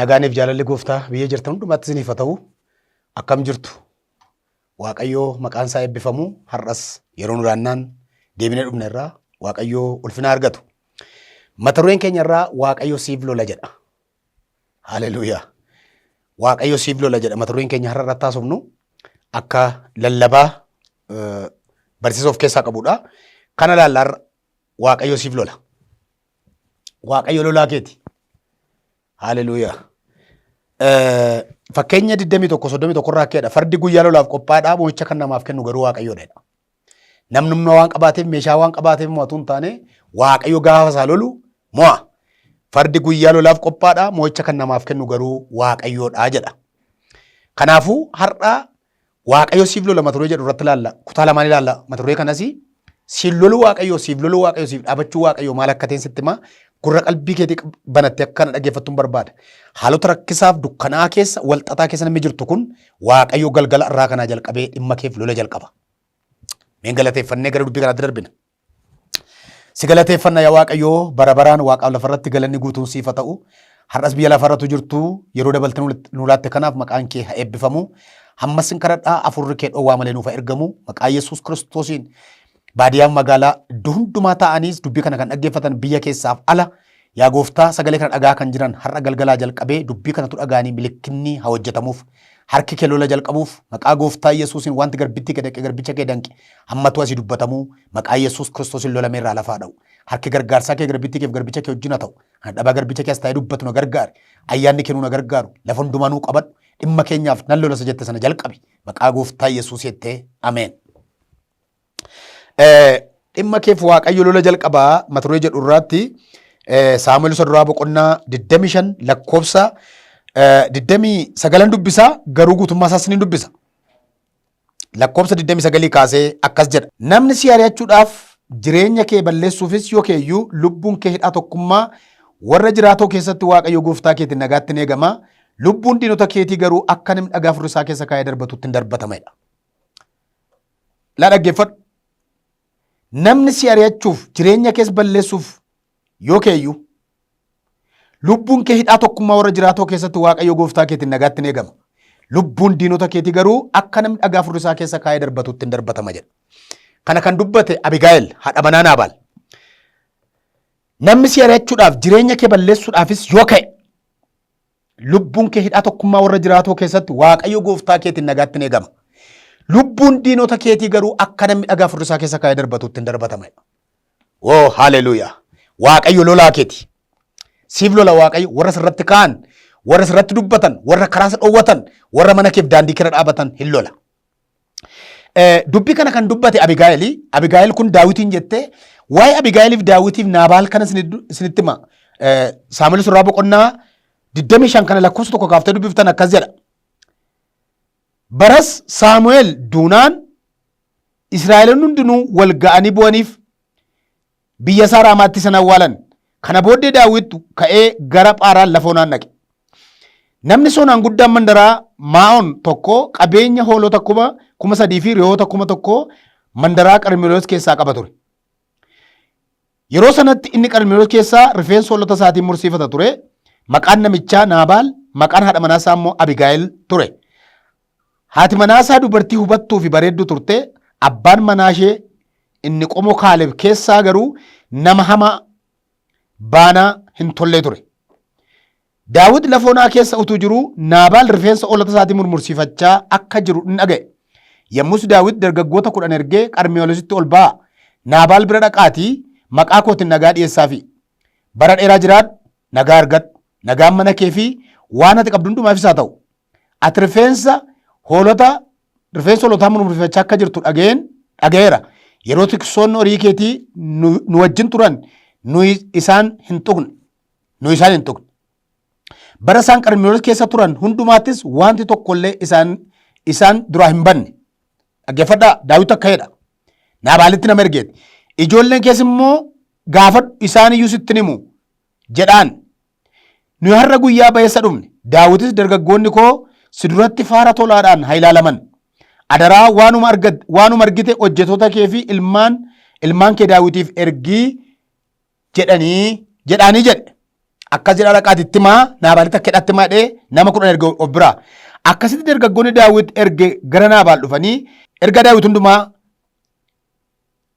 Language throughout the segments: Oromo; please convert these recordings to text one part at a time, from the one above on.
Nagaaniif jaalalli gooftaa biyya jirtan hundumaatti isiniif haa ta'u. Akkam jirtu? Waaqayyoo maqaan isaa eebbifamu har'as yeroo nu laannaan deebinee dhufne irraa Waaqayyoo ulfina argatu. Mata dureen keenya irraa Waaqayyo siif lola jedha. Haleluuyaa. Waaqayyo siif lola jedha mata dureen keenya har'a irratti haasofnu akka lallabaa barsiisa of keessaa qabudha. Kana laalla har'a Waaqayyo siif lola. Waaqayyo lolaa keeti. Haleluuyaa. Fakkeenya 21 31 irraa akkeedha. Fardi guyyaa lolaaf qophaa'aadha mo'icha kan namaaf kennu garuu Waaqayyoodha. jedha. Namni humna waan qabaateef meeshaa waan qabaateef mo'atu hin taane Waaqayyo gaafa isaa lolu mo'a. Fardi guyyaa lolaaf qophaa'aadha mo'icha kan namaaf kennu garuu Waaqayyoodha jedha. Kanaafuu har'a Waaqayyo siif lola mata duree jedhu irratti ilaalla. Kutaa lamaan ilaalla mata duree kanas siin loluu Waaqayyoo siif loluu Waaqayyoo siif dhaabachuu Waaqayyoo maal akka ta'e sitti himaa gurra qalbii keetii banattee akka kana dhaggeeffattuun barbaada. Haalota rakkisaaf dukkanaa keessa walxaxaa keessa namni jirtu kun Waaqayyo galgala irraa kanaa jalqabee dhimma keef lola jalqaba. Meen galateeffannee gara dubbii kanaatti darbina. Si galateeffanna yaa Waaqayyoo bara baraan waaqaaf lafarratti galanni guutuun siif haa ta'u. Har'as biyya lafarratu jirtu yeroo dabalte nu laatte kanaaf maqaan kee haa eebbifamu. Hammas sin kadhadhaa afurri kee dhoowwaa malee nuuf haa ergamu. Maqaa Yesuus Kiristoosiin baadiyyaaf magaalaa iddoo hundumaa taa'aniis dubbii kana kan dhaggeeffatan biyya keessaaf ala yaa gooftaa sagalee kana dhagaa kan jiran har'a galgalaa jalqabee dubbii kanatu dhagaanii milikkinni haa hojjetamuuf. Harki kee lola jalqabuuf maqaa gooftaa Yesuusiin wanti garbittii kee danqe garbicha kee danqe hammatu asii dubbatamuu maqaa Yesuus Kiristoosiin lolamee irraa lafaa dha'u. Harki gargaarsaa kee garbittii keef garbicha kee wajjin haa ta'u. Ana dhabaa garbicha kee as taa'ee dubbatu na gargaari. Ayyaanni kee nu na gargaaru. Lafa hundumaa nuu qabadhu. Dhimma keenyaaf nan lola isa jette sana jalqabi. Maqaa gooftaa Yesuus jettee ameen. Dhimma keef Waaqayyo lola jalqabaa mata duree jedhu irraatti Saamu'eel isa duraa boqonnaa 25 lakkoofsa 29 dubbisaa garuu guutummaa isaas ni dubbisa. Lakkoofsa 29 kaasee akkas jedha. Namni si ari'achuudhaaf jireenya kee balleessuufis yoo keeyyuu lubbuun kee hidhaa tokkummaa warra jiraatoo keessatti Waaqayyo gooftaa keetiin nagaatti ni eegama. Lubbuun diinota keetii garuu akka namni dhagaa furrisaa keessa kaa'ee darbatutti hin darbatama jedha. Laa dhaggeeffadhu. Namni si ari'achuuf jireenya kees balleessuuf yoo keeyyuu lubbuun kee hidhaa tokkummaa warra jiraatoo keessatti Waaqayyo gooftaa keetiin nagaatti ni eegama. Lubbuun diinota keetii garuu akka namni dhagaa furrisaa keessa kaa'ee darbatutti hin darbatama jedha. Kana kan dubbate Abigaayil haadha manaa Naabaal. Namni si ari'achuudhaaf jireenya kee balleessuudhaafis yoo ka'e Lubbuun kee hidhaa tokkummaa warra jiraatoo keessatti Waaqayyo gooftaa keetiin nagaatti ni eegama. Lubbuun diinota keetii garuu akka namni dhagaa furrisaa keessa kaa'ee darbatutti hin darbatama. Oo haleluuyaa. Waaqayyo lolaa keeti. Siif lola Waaqayyo warra sirratti ka'an, warra sirratti dubbatan, warra karaa si dhoowwatan, warra mana keef daandii keerra dhaabatan hin lola. Dubbii kana kan dubbate Abigaayili. Abigaayil kun Daawitiin jettee waa'ee Abigaayiliif Daawitiif Naabaal kana isinitti hima. Saamu'eel surraa boqonnaa 25 kana lakkoofsa tokko kaaftee dubbiftan akkas jedha. Baras Saamu'eel duunaan Israa'eloonni hundinuu wal ga'anii bu'aniif biyya isaa Raamaatti isa awwaalan. Kana booddee Daawit ka'ee gara Phaaraan lafa onaan dhaqe. Namni sonaan guddaan mandaraa Maa'on tokko qabeenya hoolota 3000 fi re'oota 1000 mandaraa Qarmeloos keessaa qaba ture. Yeroo sanatti inni Qarmeloos keessaa rifeensa hoolota isaatiin mursiifata ture. Maqaan namichaa Naabaal, maqaan haadha manaa isaa immoo Abigaayil ture. Haati manaa isaa dubartii hubattuu fi bareedduu turte, abbaan manaa ishee inni qomoo Kaaleb keessaa garuu nama hamaa baanaa hin tollee ture. Daawit lafa onaa keessa utuu jiruu Naabaal rifeensa hoolota isaatii murmursiifachaa akka jiru in dhaga'e. Yommus Daawit dargaggoota 10 ergee Qarmeelositti ol ba'aa, Naabaal bira dhaqaatii maqaa kootiin nagaa dhi'eessaafii. Bara dheeraa jiraadhu, nagaa argadhu, nagaan mana kee fi waan ati qabdu hundumaafis haa ta'u. Ati rifeensa hoolota rifeensa hoolotaa murmurfachaa akka jirtu dhaga'een dhaga'eera. Yeroo tiksoonni horii keetii nu wajjin turan nuyi isaan hin tuqne. Nu isaan hin tuqne. Bara isaan Qarmeloos keessa turan hundumaattis wanti tokkollee isaan duraa hin banne. Dhaggeeffadhaa Daawit akka jedha. Naabaalitti nama ergeeti. Ijoolleen kees immoo gaafadhu isaan iyyuu sitti himu jedhaan. Nuyi har'a guyyaa ba'eessa dhufne. Daawitis dargaggoonni koo si duratti faara tolaadhaan haa ilaalaman. Adaraa waanuma waanuma argite hojjetoota kee fi ilmaan ilmaan kee Daawitiif ergii jedhanii jedhaanii jedhe. Akkas jedhaa dhaqaati itti himaa Naabaalitti akka hidhatti himaa jedhee nama 10 erge of biraa. Akkasitti dargaggoonni Daawit erge gara Naabaal dhufanii erga Daawit hundumaa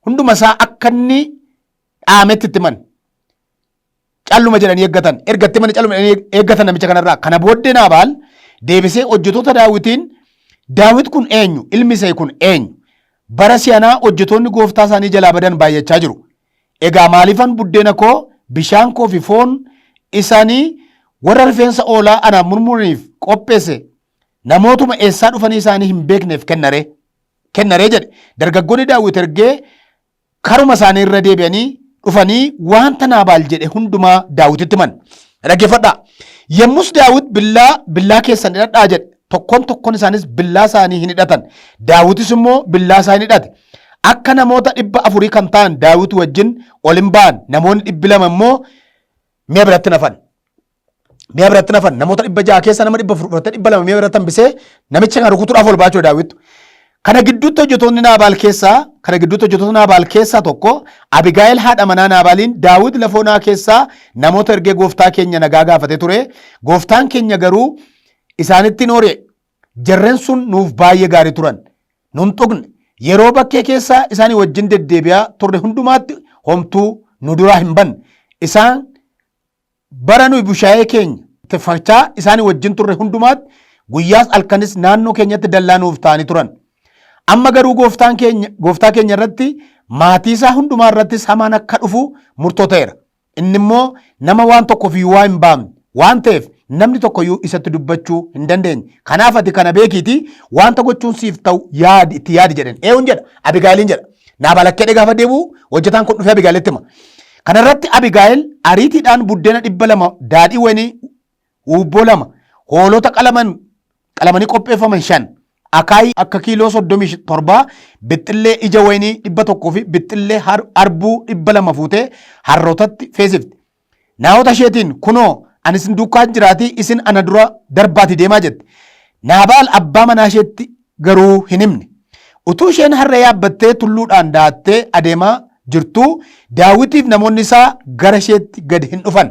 hunduma isaa akka inni dhaametti itti himan. Calluma jedhanii eeggatan. Erga itti himanii calluma jedhanii eeggatan namicha kanarraa. Kana booddee Naabaal deebisee hojjetoota Daawitiin Daawit kun eenyu? Ilmi Isey kun eenyu? Bara si'anaa hojjetoonni gooftaa isaanii jalaa badan baay'achaa jiru. Egaa maaliifan buddeena koo, bishaan koo fi foon isaanii warra rifeensa oolaa anaaf murmuraniif qopheesse namootuma eessaa dhufanii isaanii hin beekneef kennaree? Kennaree jedhe. Dargaggoonni Daawit ergee karuma isaanii irra deebi'anii dhufanii wanta Naabaal jedhe hundumaa Daawititti himan. Dhaggeeffadhaa. Yommus Daawit billaa billaa keessan hidhadhaa jedhe. Tokkoon tokkoon isaanis billaa isaanii hin hidhatan. Daawitis immoo billaa isaa hin hidhate. Akka namoota 400 kan ta'an Daawit wajjin ol hin ba'an. Namoonni 200 immoo mi'a biratti nafan. Mi'a biratti nafan. Namoota 600 keessa nama 400 fudhatee 200 mi'a biratti hambisee namicha kana rukutuudhaaf ol baachuu Daawit. Kana gidduutti hojjettoota Naabaal keessaa tokko Abigaayil haadha manaa Naabaaliin Daawit lafa onaa keessaa namoota ergee gooftaa keenya nagaa gaafatee ture. Gooftaan keenya garuu isaanitti hin oore. Jarreen sun nuuf baay'ee gaarii turan. Nun tuqne. Yeroo bakkee keessa isaanii wajjin deddeebi'aa turre hundumaatti homtuu nu duraa hin banne. Isaan bara nuyi bushaayee keenya tikfachaa isaanii wajjin turre hundumaatti guyyaas halkanis naannoo keenyatti dallaa nuuf ta'anii turan. Amma garuu gooftaan keenya gooftaa keenya irratti maatii isaa hundumaa irrattis hamaan akka dhufu murtoo ta'eera. Inni immoo nama waan tokkoof iyyuu waa hin baafne waan ta'eef namni tokko iyyuu isatti dubbachuu hin dandeenye. Kanaaf ati kana beekiitii wanta gochuun siif ta'u yaadi itti yaadi jedheen. Eewun jedha? Abigaayiliin jedha. Naabaal akka jedhe gaafa deebi'u hojjetaan kun dhufee Abigaayilitti hima. Kana irratti Abigaayil ariitiidhaan buddeena 200 daadhii wayinii huubboo 2, hoolota qalaman qalamanii qopheeffaman 5, akaayii akka kiiloo 37, bixxillee ija wayinii 100 fi bixxillee harbuu 200 fuutee harrootatti feesifte. Naa'ota isheetiin, Kunoo, ani isin duukaan jiraatii isin ana dura darbaatii deemaa jette. Naabaal abbaa manaa isheetti garuu hin himne. Utuu isheen harree yaabbattee tulluudhaan da'attee adeemaa jirtuu Daawitiif namoonni isaa gara isheetti gad hin dhufan.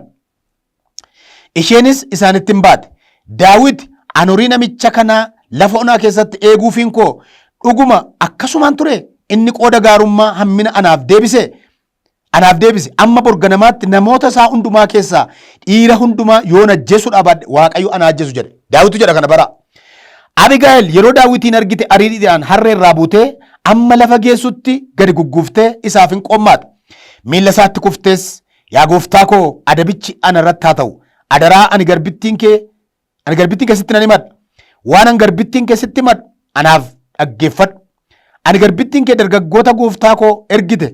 Isheenis isaanitti hin baate. Daawit, Ani horii namicha kanaa lafa onaa keessatti eeguufiin koo dhuguma akkasumaan ture? Inni qooda gaarummaa hammina anaaf deebise. Anaaf deebise. Amma bor ganamaatti namoota isaa hundumaa keessaa dhiira hundumaa yoon ajjeesuudhaa baadhe Waaqayyo ana ajjeesu jedhe. Daawitu jedha kana bara. Abigaayil yeroo Daawitiin argite ariitiidhaan harree irraa buutee amma lafa geessutti gadi gugguuftee isaaf hin qoommaate. Miilla isaatti kuftees yaa gooftaa koo adabichi ana irratti haa ta'u. Adaraa ani garbittiin kee ani garbittiin kee sitti nan himadha. Waan an garbittiin kee sitti himadhu anaaf dhaggeeffadhu. Ani garbittiin kee dargaggoota gooftaa koo ergite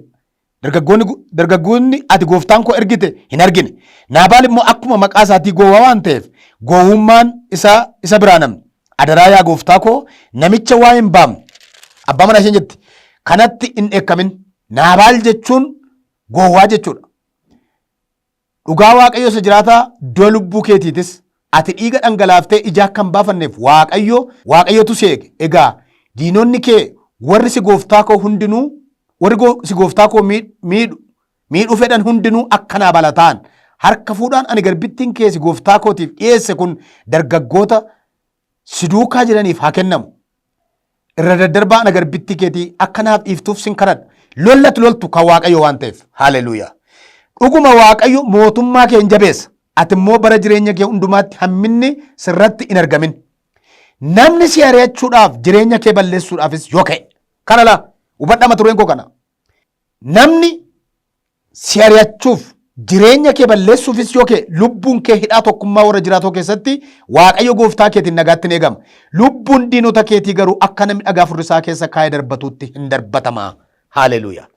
dargaggoonni dargaggoonni ati gooftaan koo ergite hin argine. Naabaal immoo akkuma maqaa isaatii gowwaa waan ta'eef gowwummaan isaa isa biraa namni. Adaraa yaa gooftaa koo namicha waa hin baafne abbaa manaa isheen jetti kanatti hin dheekkamin. Naabaal jechuun gowwaa jechuudha. Dhugaa Waaqayyo isa jiraataa du'a lubbuu keetiitis ati dhiiga dhangalaaftee ija akka hin baafanneef Waaqayyo Waaqayyotu si eege. Egaa diinonni kee warri si gooftaa koo hundinuu warri si gooftaa koo miidhu miidhuu fedhan hundinuu akka Naabaal ta'an. Harka fuudhaan ani garbittiin kee si gooftaa kootiif dhiyeesse kun dargaggoota si duukaa jiraniif haa kennamu. Irra daddarbaa ana garbittii keetii akka naaf dhiiftuuf sin kadhadha. Lolli ati loltu kan Waaqayyo waan ta'eef. Haleluuyaa. Dhuguma Waaqayyo mootummaa kee hin jabeessa. Ati immoo bara jireenya kee hundumaatti hamminni sirratti hin argamin. Namni si ari'achuudhaaf jireenya kee balleessuudhaafis yoo ka'e. Kana laa hubadhaa mata dureen koo kana. Namni si ari'achuuf jireenya kee balleessuufis yoo ka'e lubbuun kee hidhaa tokkummaa warra jiraatoo keessatti Waaqayyo gooftaa keetiin nagaatti ni eegama. Lubbuun diinota keetii garuu akka namni dhagaa furrisaa keessa kaa'ee darbatuutti hin darbatama. Haaleluuyaa.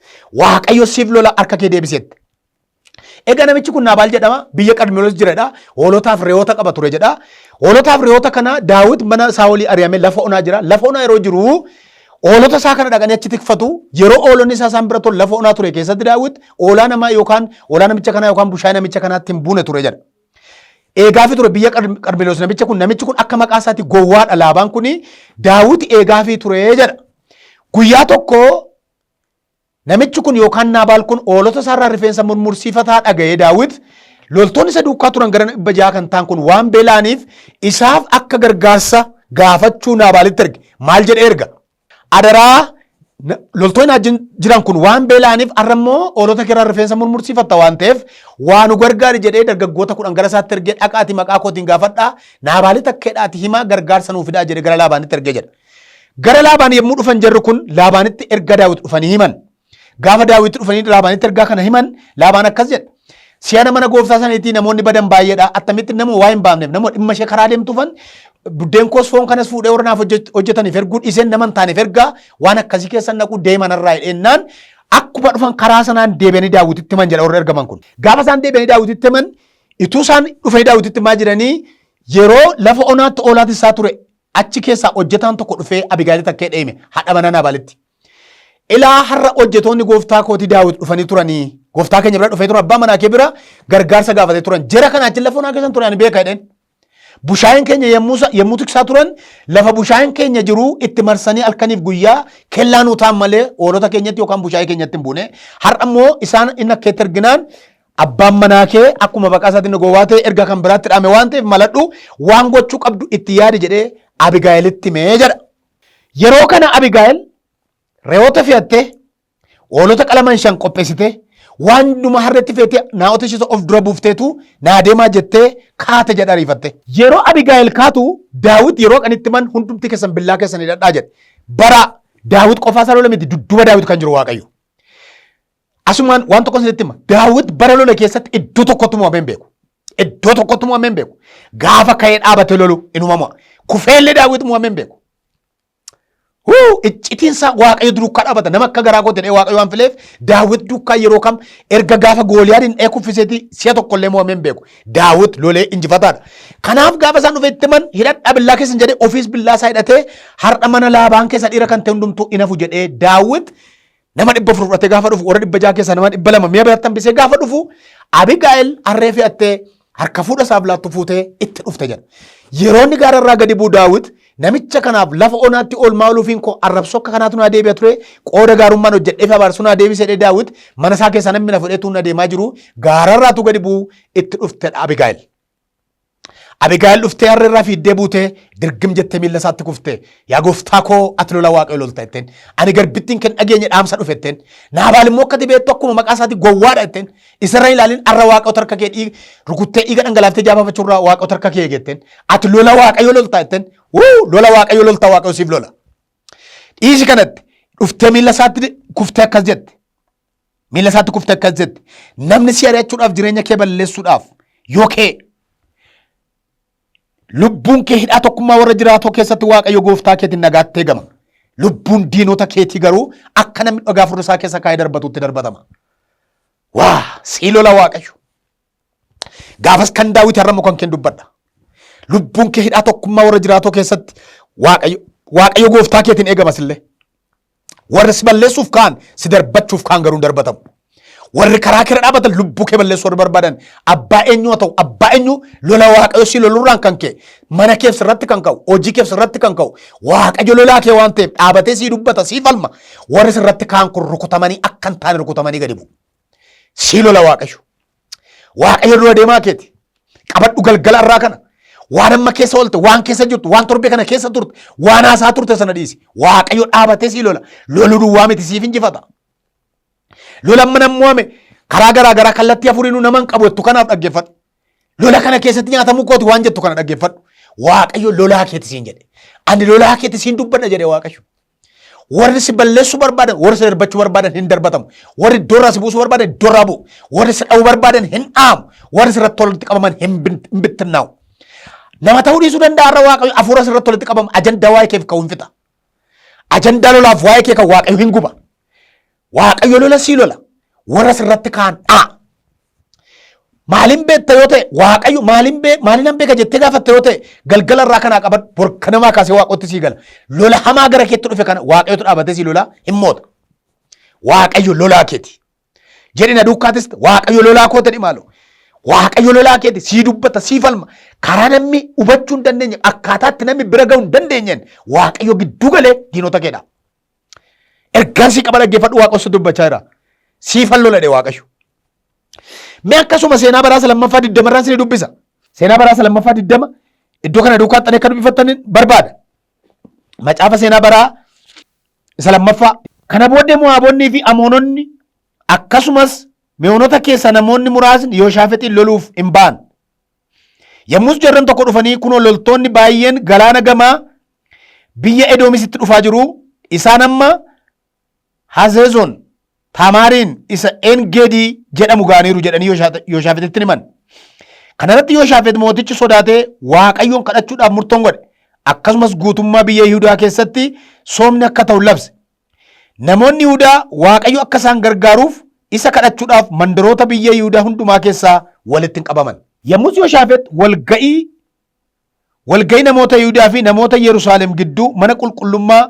Waaqayyo siif lola harka kee deebisetti. Egaa namichi kun Naabaal jedhama. Biyya Qarmeloos jiradha. Hoolotaaf re'oota qaba ture jedha. Hoolotaaf re'oota kana Daawit mana Saa'olii ari'amee lafa onaa jira. Lafa onaa yeroo jiru hoolota isaa kana dhaqanii achi tikfatu. Yeroo hoolonni isaa isaan bira tole lafa onaa ture keessatti Daawit hoolaa namaa yookaan hoolaa namicha kanaa yookaan bushaayee namicha kanaatti hin buune ture jedha. Eegaafii ture biyya Qarmeloos namicha kun namichi kun akka maqaa isaatti gowwaadha Laabaan kuni Daawit eegaafii ture jedha. Guyyaa tokko Namichi kun yookaan Naabaal kun hoolota isaarraa rifeensa murmursiifataa dhaga'ee Daawit Loltoonni isa duukaa turan gara 600 kan ta'an kun waan beela'aniif isaaf akka gargaarsa gaafachuu Naabaalitti erge. Maal jedhee erga? Adaraa loltoonni wajjin jiran kun waan beela'aniif har'a immoo hoolota keerraa rifeensa murmursiifatta waan ta'eef waa nu gargaari jedhee dargaggoota 10 gara isaatti ergee dhaqaati maqaa kootiin gaafadhaa Naabaalitti akka jedhaati himaa gargaarsa nuu fidaa jedhee gara Laabaanitti ergee jedha. Gara Laabaan yommuu dhufan jarri kun Laabaanitti erga Daawit dhufanii himan. Gaafa Daawit dhufanii Laabaanitti ergaa kana himan Laabaan akkas jedha. Si'ana mana gooftaa saniitii namoonni badan baay'eedha. Attamitti nama waa hin baafneef nama dhimma ishee karaa deemtuufan buddeen koos foon kanas fuudhee warra naaf hojjetaniif erguu dhiiseen nama hin taaneef ergaa waan akkasii keessa naquu deemanarraa jedhennaan akkuma dhufan karaa sanaan deebi'anii Daawititti himan jedha warra ergaman kun. Gaafa isaan deebi'anii Daawititti himan ituu isaan dhufanii Daawititti himaa jiranii yeroo lafa onaatti oolaati isaa ture achi keessaa hojjetaan tokko dhufee Abigaayil takkee dheeme haadha manaa Naabaalitti. Ilaa har'a hojjetoonni gooftaa kootii Daawit dhufanii turanii gooftaa keenya bira dhufee turan abbaa manaa kee bira gargaarsa gaafatee turan jara kana achi lafa onaa keessan ture ani beeka jedheen. Bushaayeen keenya yommuu tiksaa turan lafa bushaayeen keenya jiru itti marsanii halkaniif guyyaa kellaa nuu ta'an malee hoolota keenyatti yookaan bushaayee keenyatti hin buune. Har'a immoo isaan inni akkeetti erginaan abbaan manaa kee akkuma baqaa isaatiin gowwaa ta'e erga kan biraatti dhaame waan ta'eef maladhu waan gochuu qabdu itti yaadi jedhee Abigaayilitti himee jedha. Yeroo kana Abigaayil re'oota fe'attee hoolota qalaman 5 qopheessitee waan hundumaa harreetti feetee naa'ota ishee of dura buufteetu naa deemaa jettee kaate jedha ariifatte. Yeroo Abigaayil kaatu Daawit yeroo qanitti man hundumti keessan billaa keessan hidhadhaa jedhe. Bara Daawit qofaa isaa lola miti dudduuba Daawit kan jiru Waaqayyo. Asumaan waan tokko isinitti hima. Daawit bara lola keessatti iddoo tokkotti mo'amee hin beeku. Iddoo tokkotti mo'amee hin beeku. Gaafa ka'ee dhaabatee lolu inuma mo'a. Kufeellee Daawit mo'amee hin beeku. Huu iccitiinsaa Waaqayyo duukaa dhaabata. Nama akka garaa koo jedhee Waaqayyo waan fileef Daawit duukaa yeroo kam erga gaafa Gooliyaadiin dhee kuffiseeti si'a tokkollee mo'amee hin beeku. Daawit lolee injifataadha. Kanaaf gaafa isaan dhufee itti himan hidhadhaa billaa keessan jedhee ofiis billaa isaa hidhatee har'a mana Laabaan keessa dhiira kan ta'e hundumtuu in hafu jedhee Daawit nama 400 fudhatee gaafa dhufu warra 600 keessaa nama 200 mi'a biratti hambisee gaafa dhufu Abigaa'el harree fe'attee harka fuudha isaaf laattu fuutee itti dhufte jedha. Yeroo inni gaara irraa gadi bu'u Daawit namicha kanaaf lafa onaatti oolmaa ooluufiin koo arrabsoo akka kanaatu naa deebi'a ture qooda gaarummaan hojjedhee fi abaarsuu naa deebise jedhee Daawit mana isaa keessaa namni na fudhee tuun adeemaa jiru gaara irraatu gadi bu'u itti dhuftedha Abigaa'el. Abigaayil dhuftee harree irraa fiiddee buutee dirgim jettee miilla isaatti kuftee yaa gooftaa koo ati lola waaqayyo lolta jetteen ani garbittiin kan dhageenye dhaamsa dhufe jetteen Naabaal immoo akka ati beektu akkuma maqaa isaatii gowwaadha jetteen isarra hin ilaalin har'a waaqayyo harka kee dhiiga rukuttee dhiiga dhangalaaftee jaafafachuurraa irraa waaqayyo harka kee eege jetteen ati lola waaqayyo lolta jetteen wuu lola waaqayyo lolta waaqayyo siif lola dhiisi kanatti dhuftee miilla isaatti kuftee akkas jette Miila isaatti kufte akkas jette. Namni si ari'achuudhaaf jireenya kee balleessuudhaaf yoo kee lubbuun kee hidhaa tokkummaa warra jiraatoo keessatti Waaqayyo gooftaa keetiin nagaatti eegama. Lubbuun diinota keetii garuu akka namni dhagaa furrisaa keessa kaa'ee darbatutti darbatama. Waa sii lola Waaqayyo. Gaafas kan Daawit har'a immoo kan keen dubbadha. Lubbuun kee hidhaa tokkummaa warra jiraatoo keessatti Waaqayyo gooftaa keetiin eegama sillee. Warri si balleessuuf ka'an si darbachuuf ka'an garuu hin darbatamu. Warri karaa kee irra dhaabatan lubbuu kee balleessuu warri barbaadan abbaa eenyu haa ta'u abbaa eenyu lola waaqayyo si lolurraan kan ka'e mana keef sirratti kan ka'u hojii keef sirratti kan ka'u waaqayyo lolaa kee waan ta'eef dhaabatee sii dubbata sii falma warri sirratti ka'an kun rukutamanii akka hin taane rukutamanii gadi bu'u. Sii lola waaqayyo. Waaqayyo dura deemaa keeti. Qabadhu galgala irraa kana. Waan amma keessa oolte, waan keessa jirtu, waan torbee kana keessa turte, waan haasaa turte sana dhiisi. Waaqayyo dhaabatee sii lola. Loluu duwwaa miti siif injifata. Lola amma nan mo'ame karaa garaa garaa kallattii afuriinuu nama hin qabu jettu kanaaf dhaggeeffadhu. Lola kana keessatti nyaatamuu kooti waan jettu kana dhaggeeffadhu. Waaqayyo lolaa keeti siin jedhe. Ani lolaa keeti siin dubbadha jedhe Waaqayyo. Warri si balleessuu barbaadan, warri si darbachuu barbaadan hin darbatamu. Warri iddoorraa si buusuu barbaadan iddoorraa bu'u. Warri si dha'uu barbaadan hin dha'amu. Warri sirratti walitti qabaman hin bittinnaa'u. Nama ta'uu dhiisuu danda'a har'a Waaqayyo hafuura sirratti walitti qabamu ajandaa waa'ee keef ka'u hin fixa. Ajandaa lolaaf waa'ee kee kan Waaqayyo hin guba. Waaqayyo lola sii lola. Warra sirratti ka'an dha'a. Maaliin beekta yoo ta'e Waaqayyo maaliin bee maaliin beeka jettee gaafatte yoo ta'e galgala irraa kanaa qabadhu bor kanamaa kaasee Waaqotti sii gala. Lola hamaa gara keetti dhufe kana Waaqayyotu dhaabatee sii lola hin moota. Waaqayyo lolaa keeti. Jedhi na duukaatis Waaqayyo lolaa koo ta'e maaloo. Waaqayyo lolaa keeti sii dubbata sii falma. Karaa namni hubachuu hin dandeenye akkaataatti namni bira ga'uu hin dandeenyeen Waaqayyo gidduu galee diinota keedha. Ergaan sii qaba dhaggeeffadhu Waaqayyo si dubbachaa jira. Siifan lola jedhe Waaqayyo. Mee akkasuma seenaa baraa isa lammaffaa 20 irraan isinii dubbisa. Seenaa baraa isa lammaffaa 20 iddoo kana duukaa xanee akka dubbifattan barbaada. Macaafa seenaa baraa isa lammaffaa. Kana booddee Mo'aabonnii fi Amoononni akkasumas Me'oonota keessaa namoonni muraasni Yooshaafexiin loluuf in ba'an. Yommus jarran tokko dhufanii kunoo loltoonni baay'een galaana gamaa biyya Edoomisitti dhufaa jiru. Isaan amma Hazeezon Taamaariin isa En Geedii jedhamu ga'aniiru jedhanii Yooshaafexitti himan. Kana irratti Yooshaafex mootichi sodaatee Waaqayyoon kadhachuudhaaf murtoon godhe. Akkasumas guutummaa biyya Yihudaa keessatti soomni akka ta'u labse. Namoonni Yihudaa Waaqayyo akka isaan gargaaruuf isa kadhachuudhaaf mandaroota biyya Yihudaa hundumaa keessaa walitti hin qabaman. Yommus Yooshaafex walga'ii Walga'ii namoota Yihudaa fi namoota Yerusaalem gidduu mana qulqullummaa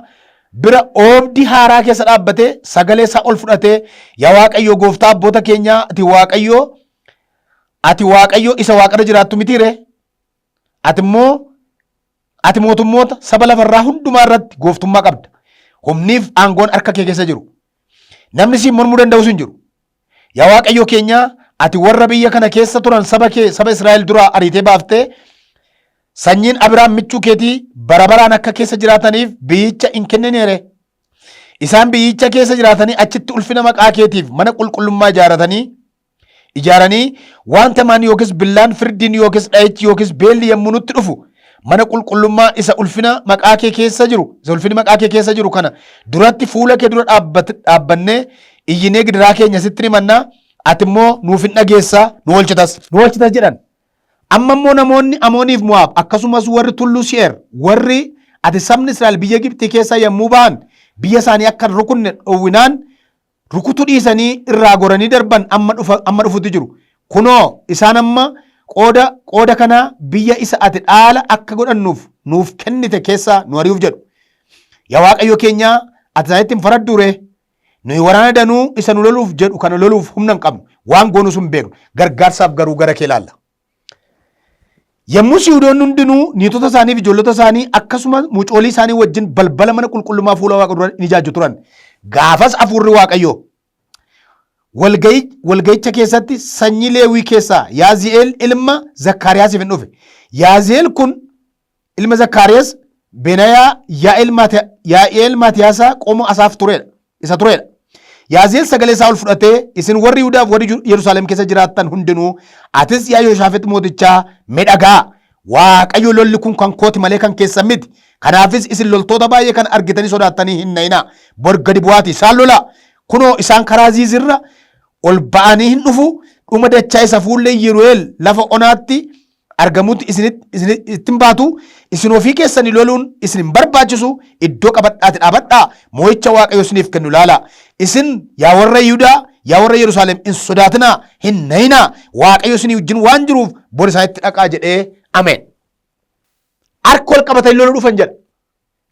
bira oobdii haaraa keessa dhaabbatee sagalee isaa ol fudhatee, Yaa Waaqayyo gooftaa abboota keenyaa, ati Waaqayyo isa waaqarra jiraattu mitii ree? Ati immoo ati mootummoota saba lafarraa hundumaa irratti gooftummaa qabda. Humniif aangoon harka kee keessa jiru. Namni siin mormuu danda'us hin jiru. Yaa Waaqayyo keenya, ati warra biyya kana keessa turan saba kee saba Israa'el duraa ariitee baaftee sanyiin Abiraam michuu keetii bara baraan akka keessa jiraataniif biyyicha hin kennineere. Isaan biyyicha keessa jiraatanii achitti ulfina maqaa keetiif mana qulqullummaa ijaaranii wanta hamaan yookiis billaan firdiin yookiis dha'ichi yookiis beelli yommuu nutti dhufu mana qulqullummaa isa ulfina maqaa kee keessa jiru isa ulfinni maqaa kee keessa jiru kana duratti fuula kee dura dhaabbannee iyyinee gidiraa keenya sitti himannaa, ati immoo nuuf hin dhageessaa, nu oolchitas. Nu oolchitas jedhan. Amma immoo namoonni Amooniif Mo'aab akkasumas warri tulluu Si'eer warri ati sabni Israa'el biyya Gibxii keessaa yommuu ba'an biyya isaanii akka hin rukunne dhowwinaan rukutu dhiisanii irraa goranii darban amma dhufa amma dhufutti jiru. Kunoo isaan amma qooda qooda kanaa biyya isa ati dhaala akka godhannuuf nuuf kennite keessaa nu ari'uuf jedhu. Yaa Waaqayyo keenyaa, ati isaanitti hin faradduu ree? Nuyi waraana danuu isa nu loluuf jedhu kana loluuf humna hin qabnu. Waan goonus hin beeknu. Gargaarsaaf garuu gara kee ilaalla. Yommus Yihudoonni hundinuu niitota isaanii fi ijoollota isaanii akkasumas mucoolii isaanii wajjin balbala mana qulqullummaa fuula Waaqa dura ni ijaajju turan. Gaafas hafuurri Waaqayyoo walga'icha keessatti sanyii Leewii keessaa Yaazi'eel ilma Zakkaariyaasiif hin dhufe. Yaazi'eel kun ilma Zakkaariyaas Benayaa Yaa'eel Maatiyaasaa qomoo Asaaf turedha. Isa turedha. Yaazi'eel sagalee isaa ol fudhatee, isin warri Yihudaaf warri Yerusaalem keessa jiraattan hundinuu, atis yaa Yooshaafex mootichaa mee dhaga'a. Waaqayyo lolli kun kan kooti malee kan keessan miti. Kanaafis isin loltoota baay'ee kana argitanii sodaattanii hin na'inaa. Bor gadi bu'aatii isaan lolaa. Kunoo isaan karaa Ziizirra ol ba'anii hin dhufu. Dhuma dachaa isa fuullee Yiru'eel lafa onaatti argamutti isin hin baatu. Isin ofii keessanii loluun isin hin barbaachisu. Iddoo qabadhaati dhaabadhaa, moo'icha Waaqayyo isiniif kennu ilaalaa. Isin yaa warra Yihudaa, yaa warra Yerusaalem, hin sodaatinaa, hin na'inaa. Waaqayyo isinii wajjin waan jiruuf bor isaanitti dhaqaa jedhee. Ameen. Harka ol qabatanii loluu dhufan jedha.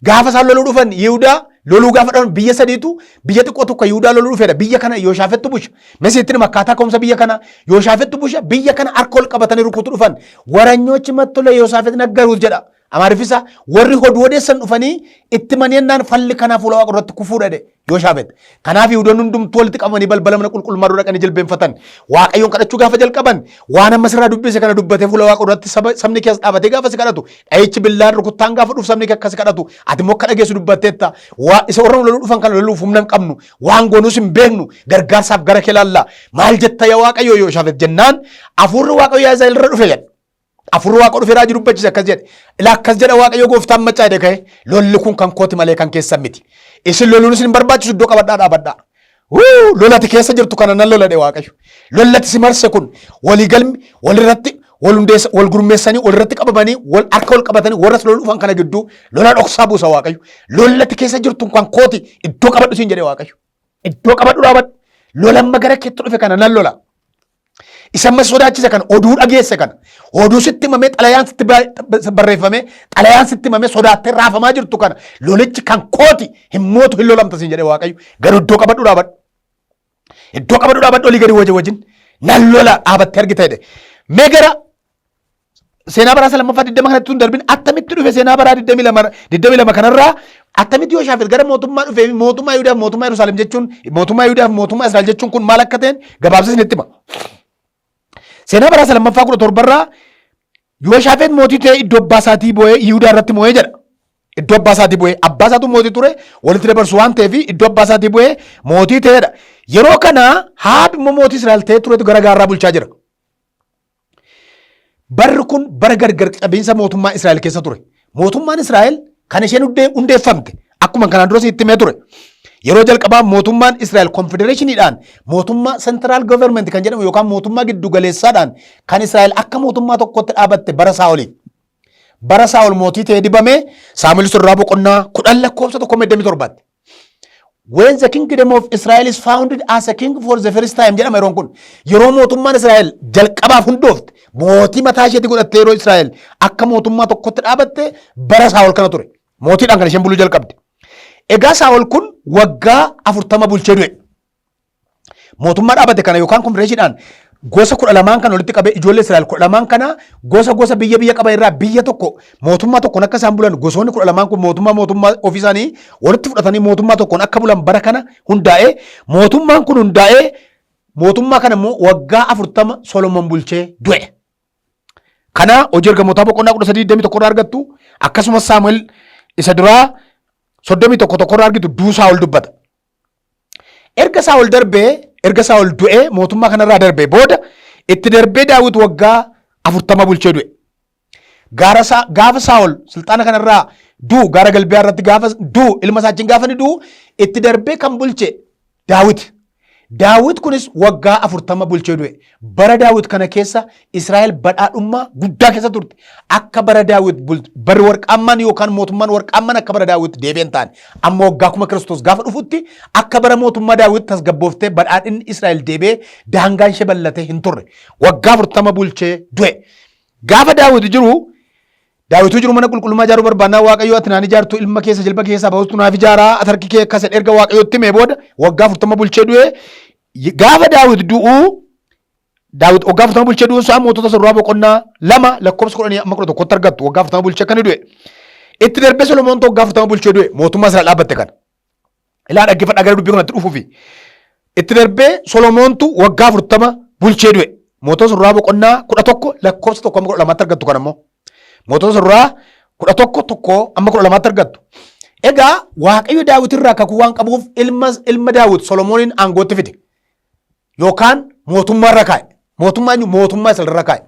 Gaafa isaan loluu dhufan, Yihudaa loluu gaafa dhufan, biyya sadiitu biyya xiqqoo tokko Yihudaa loluu dhufedha. Biyya kana Yooshaafettu busha. Mesiitti hima akkaataa ka'umsa biyya kana Yooshaafettu busha. Biyya kana harka ol qabatanii rukutu dhufan. Waranyochi matto le Yoosaafet naggaruut jedha. Amaariffisa warri hoduu odeessan dhufanii itti mani'annaan falli kanaa fuula Waaqa duratti kufuudha jedhe Yooshaafet. Kanaaf Yihudoonni hundumtuu walitti qabamanii balbala mana qulqullummaa dura dhaqanii jilbeenfatan. Waaqayyoon kadhachuu gaafa jalqaban, waan amma sirraa dubbise kana dubbatee fuula Waaqa duratti sabni kee as dhaabatee gaafa si kadhatu, dha'ichi, billaan, rukuttaan gaafa dhufu sabni kee akka si kadhatu, ati immoo akka dhageessu dubbatteetta. Waa isa warra nu loluu dhufan kana loluuf humna hin qabnu, waan goonus hin beeknu, gargaarsaaf gara kee laalla. Maal jetta yaa Waaqayyo Yooshaafet jennaan, hafuurri Waaqayyo Yaazaa'el irra dhufe jedha. Afurri Waaqa dhufee raajii dubbachise akkas jedhe. Ilaa, akkas jedha Waaqayyo gooftaan maccaa jedhe ka'e. Lolli kun kan kooti malee kan keessan miti. Isin loluun isin hin barbaachisu, iddoo qabadhaa dhaabadhaa. Wuu, lolati keessa jirtu kana nan lola jedhe Waaqayyo. Lollati si marse kun walii galmi walirratti wal hundeessa wal gurmeessanii walirratti qabamanii wal harka wal qabatanii warra si loluu dhufan kana gidduu lola dhoksaa buusa Waaqayyo. Lollati keessa jirtu kan kooti, iddoo qabadhu siin jedhe Waaqayyo. Iddoo qabadhu dhaabadhu. Lola amma gara keetti dhufe kana nan lola. Isa amma sodaachise kana, oduu dhageesse kana, oduu sitti himamee, xalayaan sitti barreeffamee, xalayaan sitti himamee sodaattee raafamaa jirtu kana, lolichi kan kooti, hin mootu, hin lolamta siin jedhe Waaqayyo. Garuu iddoo qabadhu dhaabadhu. Iddoo qabadhu dhaabadhu, olii gadi wajjin wajjin nan lola, dhaabattee argita jedhe. Mee gara seenaa baraa lammaffaa 20 kanatti tun darbin, attamitti dhufe seenaa baraa 22 kanarraa, attamitti Yooshaafet gara mootummaa dhufee fi mootummaa Yihudaa fi mootummaa Yerusaalem jechuun, mootummaa Yihudaa fi mootummaa Israa'el jechuun kun maal akka ta'en gabaabsee isinitti hima. Seenaa baraa isa lammaffaa 17rraa Yooshaafeet mootii ta'ee iddoo abbaa isaatii bu'ee Yihudaa irratti mo'ee jedha. Iddoo abbaa isaatii bu'ee abbaa isaatu mootii ture walitti dabarsu waan ta'eef iddoo abbaa isaatii bu'ee mootii ta'edha. Yeroo kana Haab immoo mootii Israa'el ta'ee turetu gara gaarraa bulchaa jira. Barri kun bara gargar qabiinsa mootummaa Israa'el keessa ture. Mootummaan Israa'el kan isheen hundeeffamte akkuma kanaan dura sitti himee ture. Yeroo jalqabaa mootummaan Israa'el konfedereeshiniidhaan mootummaa central government kan jedhamu yookaan mootummaa giddu galeessaadhaan kan Israa'el akka mootummaa tokkotti dhaabatte bara Saa'oli. Bara Saa'ol mootii ta'ee dibamee Saamu'eel Surraa boqonnaa 10 lakkoofsa 1 27tti. When the kingdom of Israel is founded as a king for the first time jedhama yeroon kun. Yeroo mootummaan Israa'el jalqabaaf hundoofte, mootii mataa isheetti godhattee yeroo Israa'el akka mootummaa tokkotti dhaabatte bara Saa'ol kana ture. Mootiidhaan kan isheen buluu jalqabde. Egaa Saa'ol kun waggaa 40 bulchee du'e. Mootummaa dhaabate kana yookaan konfedereeshiniidhaan gosa 12n kan walitti qabee ijoollee Israa'el 12n kana gosa gosa biyya biyya qaban irraa biyya tokko mootummaa tokkoon akka isaan bulan, gosoonni 12n kun mootummaa mootummaa ofii isaanii walitti fudhatanii mootummaa tokkoon akka bulan bara kana hundaa'ee, mootummaan kun hundaa'ee, mootummaa kana immoo waggaa 40 Solomoon bulchee du'e. Kana Hojii Ergamootaa boqonnaa 13 21 irraa argattu, akkasumas Saamu'eel isa duraa 31:1 irraa argitu du'uu Saa'ol dubbata. Erga Saa'ol darbee, erga Saa'ol du'ee mootummaa kanarraa darbee booda itti darbee Daawit waggaa 40 bulchee du'e. Gaara gaafa Saa'ol sulxaana kanarraa du'u, gaara Galbiyaa irratti gaafa du'u, ilma isaa wajjin gaafa inni du'u, itti darbee kan bulche Daawit. Daawit kunis waggaa 40 bulchee du'e. Bara Daawit kana keessa Israa'el badhaadhummaa guddaa keessa turte. Akka bara Daawit barri warqaammaan yookaan mootummaan warqaammaan akka bara Daawit deebi'een taane. Amma waggaa 1000 Kiristoos gaafa dhufutti akka bara mootummaa Daawit tasgabbooftee badhaadhinni Israa'el deebi'ee daangaan ishee bal'atee hin turre. Waggaa 40 bulchee du'e. Gaafa Daawit jiru, Daawituu jiru, mana qulqullummaa ijaaruu barbaannaa Waaqayyo ati naan ijaartu ilma keessa jilba keessaa bahutu naaf ijaaraa ati harki kee akkas jedhe erga Waaqayyotti himee booda waggaa 40 bulchee du'e. Gaafa Daawit du'u, Daawit waggaa 40 bulchee du'uun isaa Mootota Surraa boqonnaa 2 lakkoofsa 10 amma 11tti argattu, waggaa 40 bulchee akka inni du'e. Itti darbee Solomoon waggaa 40 bulchee du'e, mootummaa sana dhaabbatte kana. Ilaa, dhaggeeffadhaa gara dubbii kanatti dhufuufi. Itti darbee Solomoontu waggaa 40 bulchee du'e. Mootota Surraa boqonnaa 11 lakkoofsa 1 amma 12tti argattu kan ammoo. Mootota Surraa 11 1 amma 12tti argattu. Egaa Waaqayyo Daawit irraa kakuu waan qabuuf ilma Daawit Solomooniin aangootti fide. Yookaan mootummaa irra kaa'e. Mootummaa eenyu? Mootummaa isa irra kaa'e.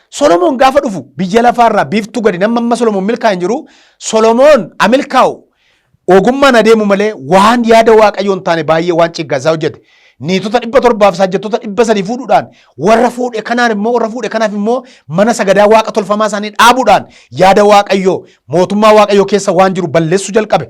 Solomoon gaafa dhufu biyya lafaarraa biiftuu gadi nama amma Solomoon milkaa'e hin jiru. Solomoon amilkaa'u ogummaan adeemu malee waan yaada Waaqayyoo hin taane baay'ee waan ciggaasaa hojjete. Niitota 700f saajjattoota 300 fuudhuudhaan warra fuudhe kanaan immoo warra fuudhe kanaaf immoo mana sagadaa waaqa tolfamaa isaanii dhaabuudhaan yaada Waaqayyoo mootummaa Waaqayyoo keessa waan jiru balleessuu jalqabe.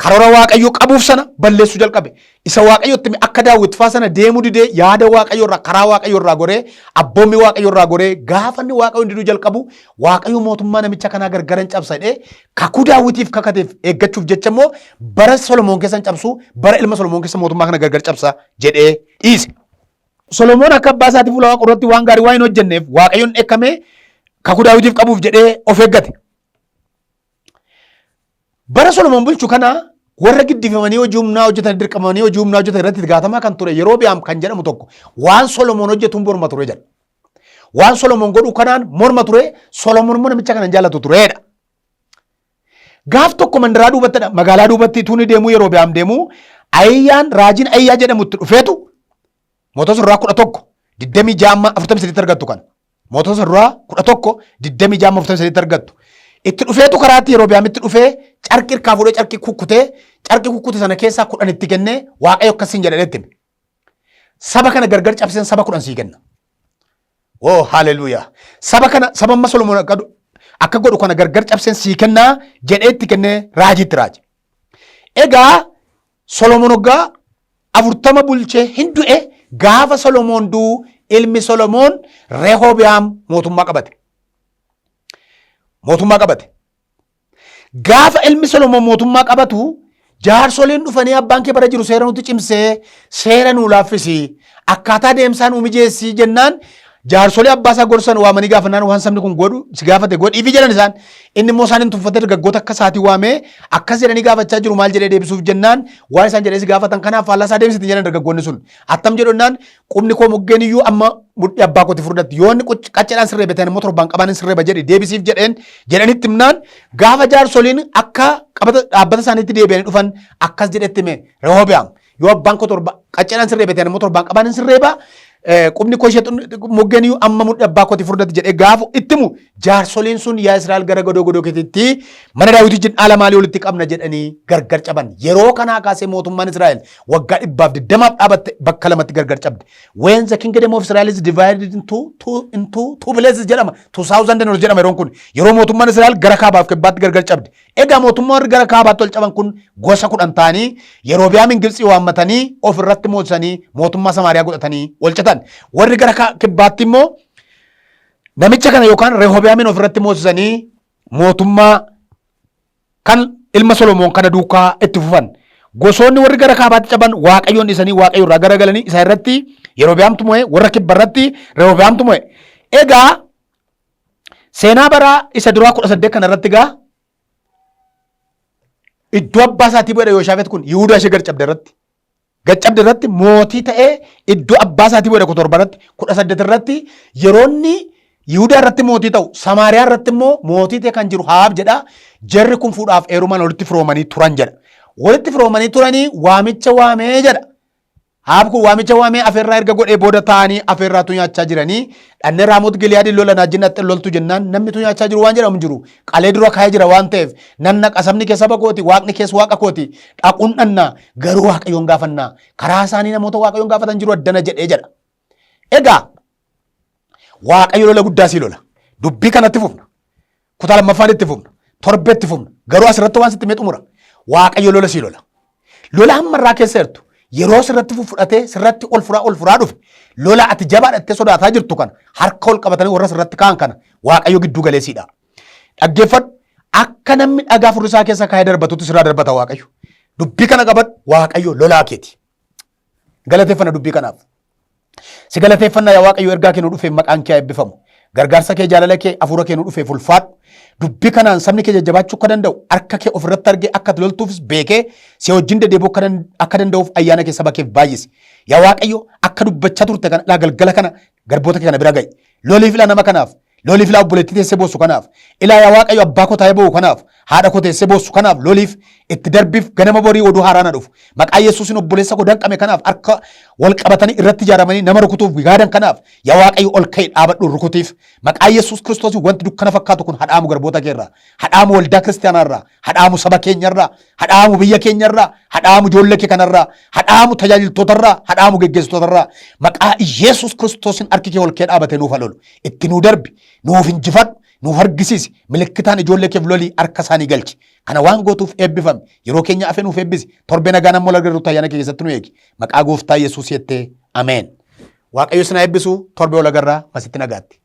Karoora Waaqayyo qabuuf sana balleessuu jalqabe. Isa Waaqayyotti hime akka Daawit faa sana deemuu didee yaada Waaqayyo irraa, karaa Waaqayyo irraa goree, abboommi Waaqayyo irraa goree, gaafa inni Waaqayyo diduu jalqabu Waaqayyo mootummaa namicha kanaa gargaran cabsa jedhee kakuu Daawitiif kakateef eeggachuuf jecha immoo bara Solomoon keessa hin cabsu, bara ilma Solomoon keessa mootummaa kana gargar cabsa jedhee dhiise. Solomoon akka abbaa isaatii fuula Waaqa duratti waan gaarii waan hin hojjenneef Waaqayyoon dheekkamee kakuu Daawitiif qabuuf jedhee of eeggate. Bara Solomoon bulchu kana warra giddifamanii hojii humnaa hojjetan, dirqamanii hojii humnaa hojjetan irratti gaafatamaa kan ture Yerobi'aam kan jedhamu tokko waan Solomoon hojjetuun morma ture jedha. Waan Solomoon godhu kanaan morma ture, Solomoon immoo namicha kana hin jaallatu tureedha. Gaaf tokko mandaraa duubattidha, magaalaa duubatti tuuni deemuu Yerobi'aam deemuu Ahiyyaan, raajiin Ahiyyaa jedhamu itti dhufeetu, Mootota Surraa 11 26 amma 43 argattu kana. Mootota Surraa 11 26 amma 43 argattu. Itti dhufeetu karaatti Yerobi'aamitti dhufee carqii irkaa fuudhee carqii kukkutee, carqii kukkute sana keessaa 10 itti kennee, Waaqayyo akkasiin jedhee itti hime. Saba kana gargar cabseen saba 10 sii kenna. Oh, haleluuyaa. Saba kana, saba amma Solomoon akka godhu kana gargar cabseen sii kennaa jedhee itti kennee raajiitti raaje. Egaa Solomoon waggaa 40 bulchee hin du'e. Gaafa Solomoon du'u ilmi Solomoon Rehoobiyaam mootummaa qabate. Mootummaa qabate. Gaafa ilmi Solomoon mootummaa qabatu jaarsoliin dhufanii, abbaan kee bara jiru seera nuti cimsee seera nuu laaffisi, akkaataa deemsaa nuu mijeessi jennaan Jaarsolii abbaa isaa gorsan waamanii gaafannaan waan sabni kun godhu si gaafate godhiifi jedhan isaan. Inni immoo isaan hin tuffatee dargaggoota akka isaatii waamee akkas jedhanii gaafachaa jiru maal jedhee deebisuuf jennaan waan isaan jedhee si gaafatan kanaaf faallaa isaa deebisiti jedhan dargaggoonni sun. Attam jedhu jennaan qubni koo muggeen iyyuu amma mudhii abbaa kooti furdatti yoo inni qacceedhaan sirreebe ta'an immoo torbaan qabaan hin sirreeba jedhi deebisiif jedheen jedhanitti himnaan gaafa jaarsoliin akka qabata dhaabbata isaaniitti deebi'anii dhufan akkas jedhetti hime Rehoobiyaam. Yoo abbaan koo torba qacceedhaan sirreebe ta'an immoo torbaan qabaan hin sirreeba. Qubni koo ishee moggeen iyyuu amma mudhii abbaa kooti furdatti jedhee gaafa itti himu jaarsoliin sun yaa Israa'el gara godoo godoo keetitti mana Daawit wajjin dhaala maalii walitti qabna jedhanii gargar caban. Yeroo kanaa kaasee mootummaan Israa'el waggaa 120f dhaabatte bakka lamatti gargar cabde. When the kingdom of Israel is divided into two places jedhama. 2000 ol jedhama yeroon kun. Yeroo mootummaan Israa'el gara kaabaaf kibbaatti gargar cabde. Egaa mootummaa warri gara kaabaatti ol caban kun gosa 10 ta'anii Yerobi'aamin Gibxii waammatanii of irratti moosisanii mootummaa Samaariyaa godhatanii ol catan. Warri gara kibbaatti immoo namicha kana yookaan Rehobi'aamin of irratti moosisanii mootummaa kan ilma Solomoon kana duukaa itti fufan. Gosoonni warri gara kaabaatti caban Waaqayyoon dhiisanii Waaqayyo irraa garagalanii isa irratti Yerobi'aamtu mo'e, warra kibba irratti Rehobi'aamtu mo'e. Egaa seenaa baraa isa duraa 18 kana irratti gaa iddoo abbaa isaatii bu'edha Yooshaafet kun Yihuudaa ishee gad cabde irratti. Gad cabde irratti mootii ta'ee iddoo abbaa isaatii bu'edha 17 irratti 18 irratti yeroo inni Yihuudaa irratti mootii ta'u Samaariyaa irratti immoo mootii ta'e kan jiru Haab jedha. Jarri kun fuudhaaf eerumaan walitti firoomanii turan jedha. Walitti firoomanii turanii waamicha waamee jedha. Haab kun waamicha waamee afeerraa erga godhee booda taa'anii afeerraatu nyaachaa jiranii dhannee Raamoot Giliyaadin lola naajjin dhaxxee loltu jennaan namni tu nyaachaa jiru waan jedhamu hin jiru. Qalee dura kaa'ee jira waan ta'eef nan naqa sabni kee saba kooti waaqni kees waaqa kooti dhaquun dhanna garuu waaqayyoon gaafannaa karaa isaanii namoota waaqayyoon gaafatan jiru addana jedhee jedha. Egaa Waaqayyo lola guddaa sii lola. Dubbii kanatti fufna. Kutaa lammaffaan itti fufna. Torbe itti fufna. Garuu asirratti waan sitti himee xumura. Waaqayyo lola sii lola. Lola hamma irraa keessa jirtu yeroo sirratti fudhatee sirratti ol furaa ol furaa dhufe lola ati jabaadhattee sodaataa jirtu kana harka ol qabatanii warra sirratti ka'an kana Waaqayyo gidduu galee siidha. Dhaggeeffadhu akka namni dhagaa furrisaa keessa kaa'ee darbatutti sirraa darbata Waaqayyo. Dubbii kana qabadhu Waaqayyo lolaa keeti. Galateeffanna dubbii kanaaf. Si galateeffanna yaa Waaqayyo ergaa kee nu dhufeef maqaan kee haa eebbifamu. Gargaarsa kee jaalala kee hafuura kee nu dhufeef ulfaadhu. Dubbii kanaan sabni kee jajjabaachuu akka danda'u harka kee ofirratti argee akka ati loltuufis beekee si wajjin deddeebi'uu akka danda'uuf ayyaana kee saba keef baay'isi. Yaa Waaqayyo akka dubbachaa turte kana ilaa galgala kana garboota kee kana bira ga'i. Loliif ilaa nama kanaaf Loliif ilaa obboleettii teessee boossu kanaaf. Ilaa yaa Waaqayyo abbaa koo taa'ee boo'u kanaaf. Haadha koo teessee boossu kanaaf loliif itti darbiif ganama borii oduu haaraan haa dhufu. Maqaa Yesuusin obboleessa koo danqame kanaaf harka wal qabatanii irratti ijaaramanii nama rukutuuf yaadan kanaaf yaa Waaqayyo ol ka'i dhaabadhu rukutiif. Maqaa Yesuus Kiristoosiin wanti dukkana fakkaatu kun hadhaamu garboota kee irraa. Hadhaamu waldaa kiristaanaa irraa. Hadhaamu saba keenya irraa. Hadhaamu biyya keenya irraa. Hadhaamu ijoollee kee kanarraa. Hadhaamu tajaajiltoota irraa. Hadhaamu geggeessitoota irraa. Maqaa Yesuus Kiristoosiin harki kee ol kee dhaabatee nuuf haa lolu. Itti nuu darbi, nuuf injifadhu, nuuf argisiisi, milikkitaan ijoollee keef lolii harka isaanii galchi. Kana waan gootuuf eebbifami. Yeroo keenya hafe nuuf eebbisi. Torbee nagaan amma wal agarrutti ayyaana kee keessatti nu eegi. Maqaa gooftaa Yesuus jettee ameen. Waaqayyo isin haa eebbisu. Torbee wal agarraa masitti nagaatti.